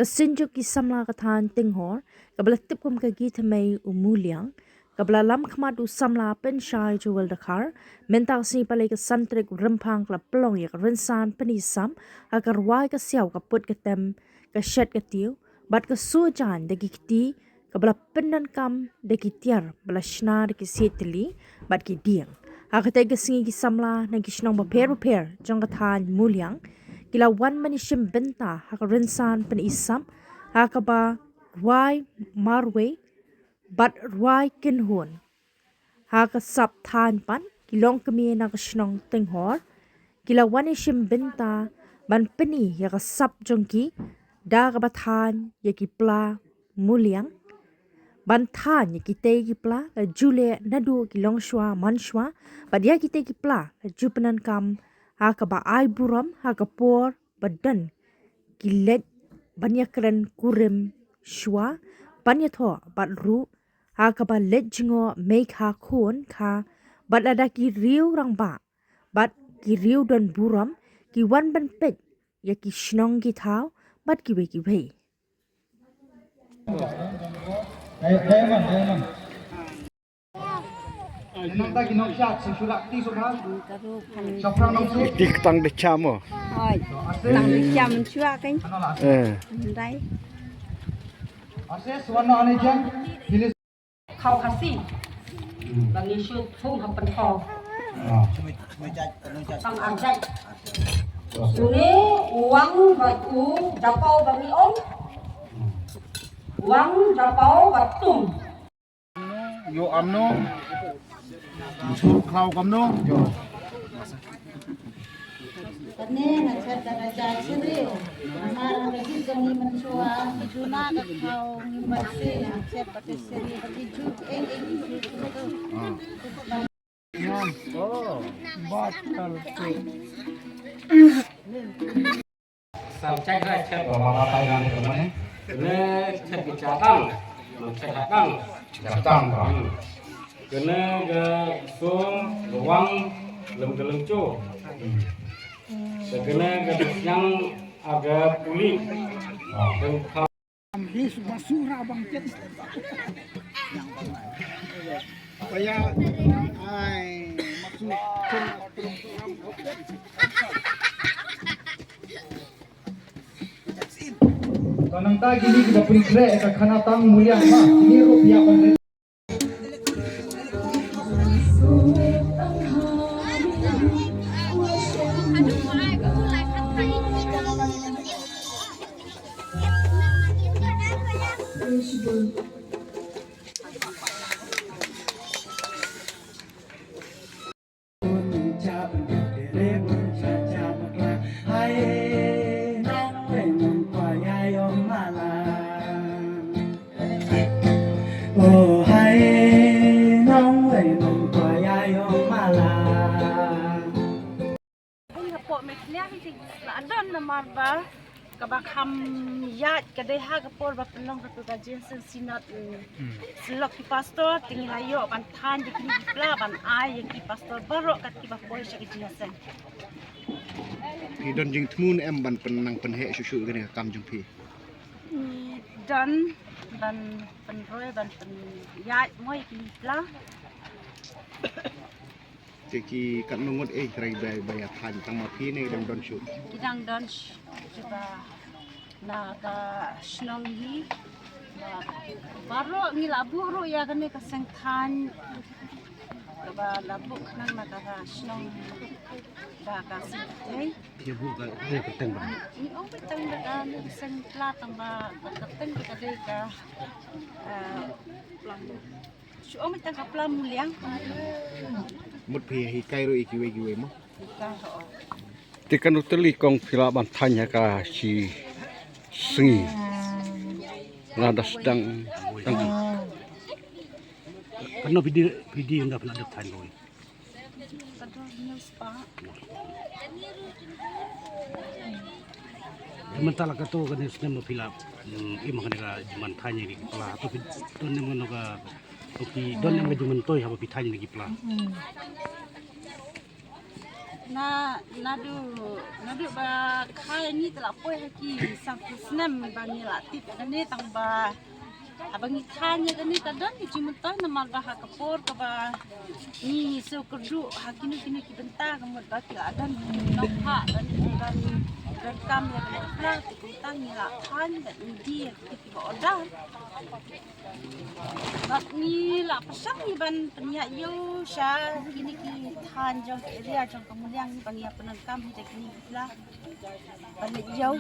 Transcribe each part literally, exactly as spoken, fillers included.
Ka Synjuk ki samla ka thaiñ Tinghor, kaba la tip kum ka Githamei u Muliang, kaba la lam khmat u samla Pynshai Jewel Dkhar, mynta ka sngi Palei ka san tarik Rymphang ka la pynlong ïa ka rynsan pyni sam, ha ka rwai ka siaw ka put ka tem, ka shet ka tiew, bad ka suh jaiñ da ki kti, kaba la pyndonkam da ki tiar ba la shna da ki siej tylli bad ki dieng. Ha katei ka sngi ki samla na ki shnong bapher bapher jong ka thaiñ Muliang ki la wan ban ïashim bynta ha ka rynsan pyni sam ha kaba rwai marwei bad rwai kynhun. Ha ka sap thaiñ pat ki longkmie na ka shnong Tinghor ki la wan ïashim bynta ban pyni ïa ka sap jong ki da kaba thaiñ ïa ki pla Muliang, ban thaiñ ïa kitei ki pla la ju leh naduh ki longshuwa manshuwa, bad ïa kitei ki pla la ju pyndonkam ha kaba ai burom ha ka por ba don ki leit ban ïakren kurim shuwa, ban ïathoh bad ruh ha kaba leit jngoh mei kha khun kha, bad lada ki riew rangbah bad ki riew don burom ki wan ban peit ïa ki shnong ki thaw bad kiwei kiwei. Tik tang de chamo. Oi, tang de cham chua kan. Eh. Ndai. Khaw Khasi. Ba ngi shu thung ha pynthor. Tang arjai. Une u wang bad u dapaw ba ngi ong. Wang dapaw bad tum. Yo amno. Shu khlaw kamno. Yo. Kane nga chet da ka jait syriew. Namar ha ka jait jong ngi mynshuwa. Juna ka khaw ngi mynshuwa nga chet ba ka syriew ba ki ju eng eng ki ju tu. Ah. Ngan. Oh. Batal tu. Sam chet ha chet. Ba ba ba tai ngan tu mane. Kane chet ki chatang. Chet hatang. Chatang ba. Hmm. Kane ka sum ka wang lem ka lem chu. Ka kane ka siang aga puli. Am his basura bang chet. Kaya ai masuk. Ka nangta kini kita pynkhreh ka khana tang Muliang ma. Kini ruh pia ban Hapoh Meghalaya hi la don namar ba kaba kham ïaid ka dei ha ka por ba pynlong katu ka jingïaseng synod, mm, syllok ki pastor, te ngi la ïoh ban thaiñ da kine ki pla ban ai ïa ki pastor baroh kat kiba poi sha ka jingïaseng. Phi don jingthmu ne em ban pyn, nang pynheh shuh shuh kane ka kam jong phi? Ngi don ban pynroi ban pynïaid mo ïa kine ki pla. Te ki katno ngut eh trai ba, ba ïa thaiñ tang ma phi ne ki dang don shuh? Ki dang don shuh, kiba na ka shnong hi. Ba, baroh ngi la buh ruh ïa kane ka seng thaiñ. Kaba la buh khnang na ka shnong da ka seng thaiñ. Ki buh ka, ka kyrteng ba. Ngi ong ba tang da kane ka seng pla tang ba ka kyrteng ka dei ka, eh, Shu ong tang ka pla Muliang. Mut phi hikai ruh ïa kiwei kiwei mo. Hikai ruh. Te kano tylli kong phi lah ban thaiñ ha ka shi sngi. Lada sdang tang. Kano phi dei, phi dei ynda phi lah dep thaiñ kawei. Ka dor hynñiew spah. Mynta la kato kane snem ma phi la, mm, im ha kane ka jingman thaiñ ïa ki pla. To phi don ne em kano ka, to phi don ne em ka jingmyntoi haba phi thaiñ ïa ki pla. Na, naduh, naduh ba kha ïa ngi te la poi ha ki sanphew snem ba ngi la tip ïa kane, tang ba haba ngi thaiñ ïa kane ka don ki jingmyntoi, namar ba ha ka por kaba ngi shu kyrduh ha kino kino ki bynta, ka mut ba ki la don ki nongphah ban, ban, ban kam ïa kane ka pla, te kumta ngi la thaiñ bad ngi die ïa ki, kiba order. Bad ngi la pyrshang ngi ban pynïaid ïew sha kine ki thaiñ jong ka area jong ka Muliang, ngi ban ïa pyndonkam hi da kine ki pla ban leit ïew.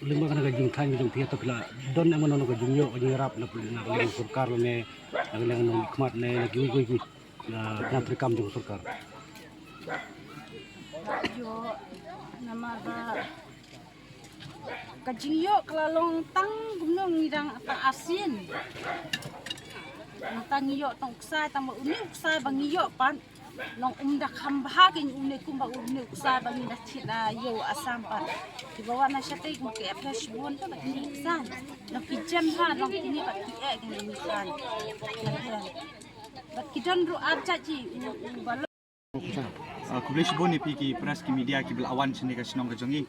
Lyngba kane ka jingthaiñ jong phi, hato phi la don em mano ka jingïoh, ka jingïarap na, na ka liang sorkar lane na ka liang nongmihkhmat ne na kiwei kiwei ki, ah, tnat treikam jong sorkar? Ïoh, namar ba ka jingïoh ka la long tang kumno, ngi dang tang arsien. Nangta ngi ïoh tang u ksai, tang ba une u ksai ba ngi ïoh pat long um da kham bha, kein une kumba une u ksai ba ngi da thied na ïew Assam pat. Kiba wan na shatei kumba ki ap shibun te ba kine ki ksai long ki jem bha, long kine ba ki eh kine ki ksai. Bad ki don ruh ar jait ji, u, u ba Ah, khublei shibun ïa phi ki press, ki media kiba la wan shane ka shnong ka jong ngi.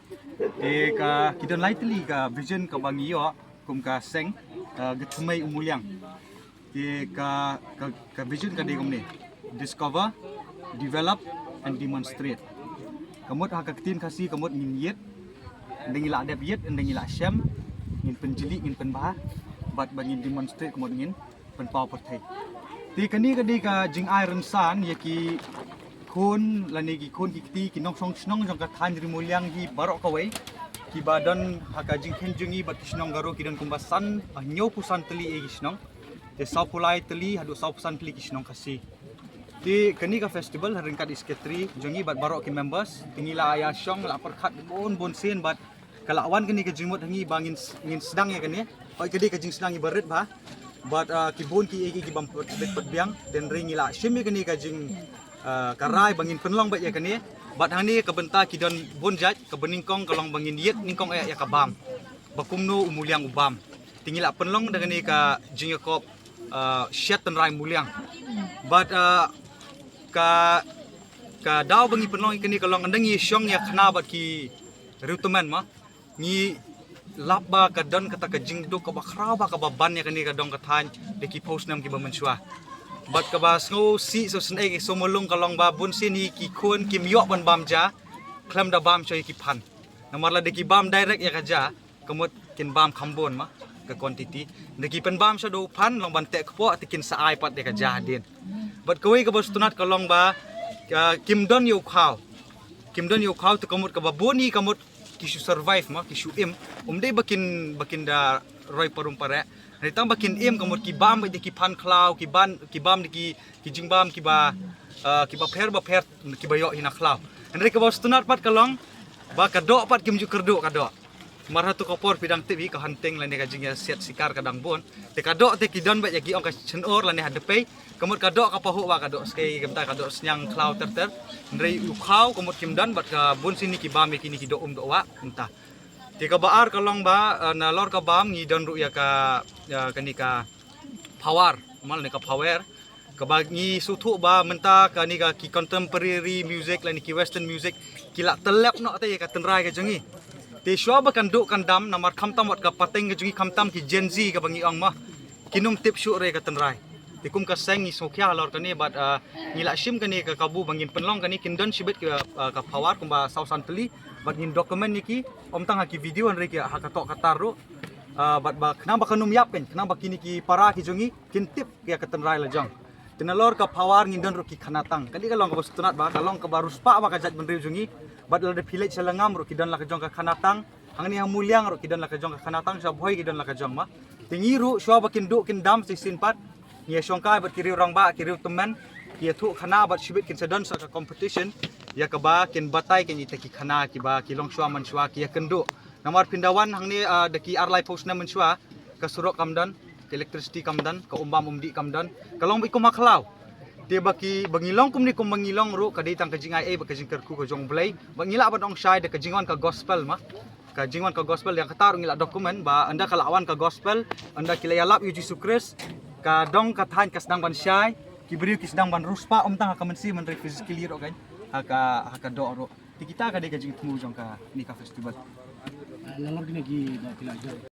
Te ka, ki don lai tylli ka vision kaba ngi ïoh kum ka seng, ah, ka thymmei u Muliang. Te ka, ka, ka vision ka dei kumne: discover, develop and demonstrate. Ka mut ha ka ktien Khasi ka mut ngin ïit, ynda ngi la dep ïit, ynda ngi la shem, ngin pynjli, ngin pynbha, bad ba ngin demonstrate ka mut ngin pynpaw pyrthei. Te kane ka dei ka jingai rynsan ïa ki khun lane ki khun ki kti, ki nongshong shnong jong ka thaiñ Ri Muliang hi baroh kawei, kiba don ha ka jingkheiñ jong ngi bad ki shnong Garo ki don kumba san, ah, hynñiewphew san tylli ïa ki shnong. Te sawphew lai tylli haduh sawphew san tylli ki shnong Khasi. Te kane ka festival ha ryngkat i secretary jong ngi bad baroh ki members, te ngi la ïa shong la pyrkhat bun bun sien bad ka la wan kane ka jingmut ha ngi ba ngin, ngin sdang ïa kane. Hooid, ka dei ka jingsdang iba rit bha. Bad, ah, ki bun ki, ki, ki bym pat, pat, pat biang. Te hynrei ngi la shim ïa kane ka jing, ah, ka rai ba ngin pynlong beit ïa kane. Bad hangne ka bynta ki don bun jait, kaba nyngkong ka long ba ngin ïit nyngkong eh ïa ka bam. Ba kumno u Muliang u bam. Te ngi la pynlong da kane ka jingïakop, ah, shet tynrai Muliang. Bad, ah, ka, ka daw ba ngi pynlong ïa kane ka long ynda ngi shong ïa khana bad ki riewtymmen ma. Ngi lap ba ka don kata ka jingduk kaba khraw bha kaba ban ïa kane ka dong ka thaiñ da ki phew snem kiba mynshuwa. Bad kaba sngew sih sngewsynei, ka sngewmalung ka long ba bun sien hi ki khun kim ïoh ban bam ja khlem da bam shuwa ïa ki phan. Namar lada ki bam direct ïa ka ja, ka mut kin bam kham bun ma ka quantity. Ynda ki pynbam sha da u phan, long ban teh kpoh te kin sa ai pat ïa ka ja hadien. Bad kawei kaba sngewtynnat ka long ba, ah, kim don ïa u khaw. Kim don ïa u khaw te ka mut kaba bun hi ka mut ki shu survive ma, ki shu im. Um dei ba kin, ba kin da roi parum pareh. Hynrei tang ba kin im ka mut ki bam beit da ki phan khlaw, ki ban, ki bam da ki, ki jingbam kiba, ah, kiba pher bapher kiba ïoh hi na khlaw. Hynrei kaba sngewtynnat pat ka long ba ka doh pat kim ju kyrduh ka doh. Mar hato ka por phi dang tip hi, ka hunting lane ka jingïasiat sikar ka dang bun. Te ka doh te ki don beit ïa ki ong ka chynor lane ha dpei. Ka mut ka doh ka pahuh ba ka doh skei, ka mut ka doh sniang khlaw ter ter. Hynrei u khaw ka mut kim don bad ka bun sien hi ki bam ïa kine ki doh um doh wah mynta. Te kaba ar ka long ba, eh, nalor ka bam ngi don ruh ïa ka, ïa kane ka phawar, ma lane ka phawer. Kaba ngi sngewthuh ba mynta kane ka ki contemporary music lane ki western music ki la tyllep noh te ïa ka tynrai ka jong ngi. Te shuwa ba kan duh kan dam, namar khamtam wat ka pateng ka jong ngi, khamtam ki Gen Z kaba ngi ong ma, kin ym tip shuh re ka tynrai. Te kum ka seng ngi sngewkhia halor kane bad, ah, ngi la shim kane ka kabu ba ngin pynlong kane, kin don shibit ka, ah, ka phawar kumba saw san tylli bad ngin document ïa ki, ym tang ha ki video hynrei ki ha ka tok ka tar ruh. Ah, bad ba khnang ba kan ym ïap, kan khnang ba kine ki para ki jong ngi kin tip ïa ka tynrai la jong. Te nalor ka phawar ngin don ruh ki khanatang. Kane ka long kaba sngewtynnat ba ka long kaba riewspah ba ka jaitbynriew jong ngi. Bad lada phi leit sha Lyngngam ruh ki don la ka jong ka khanatang. Hangne ha Muliang ruh ki don la ka jong ka khanatang, sha Bhoi ki don la ka jong ma. Te ngi ruh shuwa ba kin duh kin dam shisien pat, ngi ïa shongkai bad ki riew rangbah, ki riew tymmen, ki ïathuh khana bad shibit kin sa don sa ka competition ïa kaba kin batai kin ïa kita ki khana kiba ki long shuwa mynshuwa ki ïakynduh. Namar phin da wan hangne, ah, da ki ar lai phew snem mynshuwa, ka surok kam don, ka electricity kam don, ka umbam umdih kam don, ka long beit kum ha khlaw. Te ba ki, ba ngi long kumne kum ba ngi long ruh ka dei tang ka jingai ei bad ka jingkyrkhu ka jong U Blei. Ba ngi lah ban ong shai da ka jingwan ka gospel ma. Ka jingwan ka gospel ïa kata ruh ngi la document ba ynda ka la wan ka gospel, ynda ki la ïalap ïa U Jisu Khrist, ka dong ka thaiñ ka sdang ban shai, ki briew ki sdang ban riewspah, ym tang ha ka mynsiem hynrei physically ruh kan. ha ka, ha ka doh ruh. Te kita ka dei ka jingthmu jong kane ka festival. Ah, nalor kine ki ba phi la jop.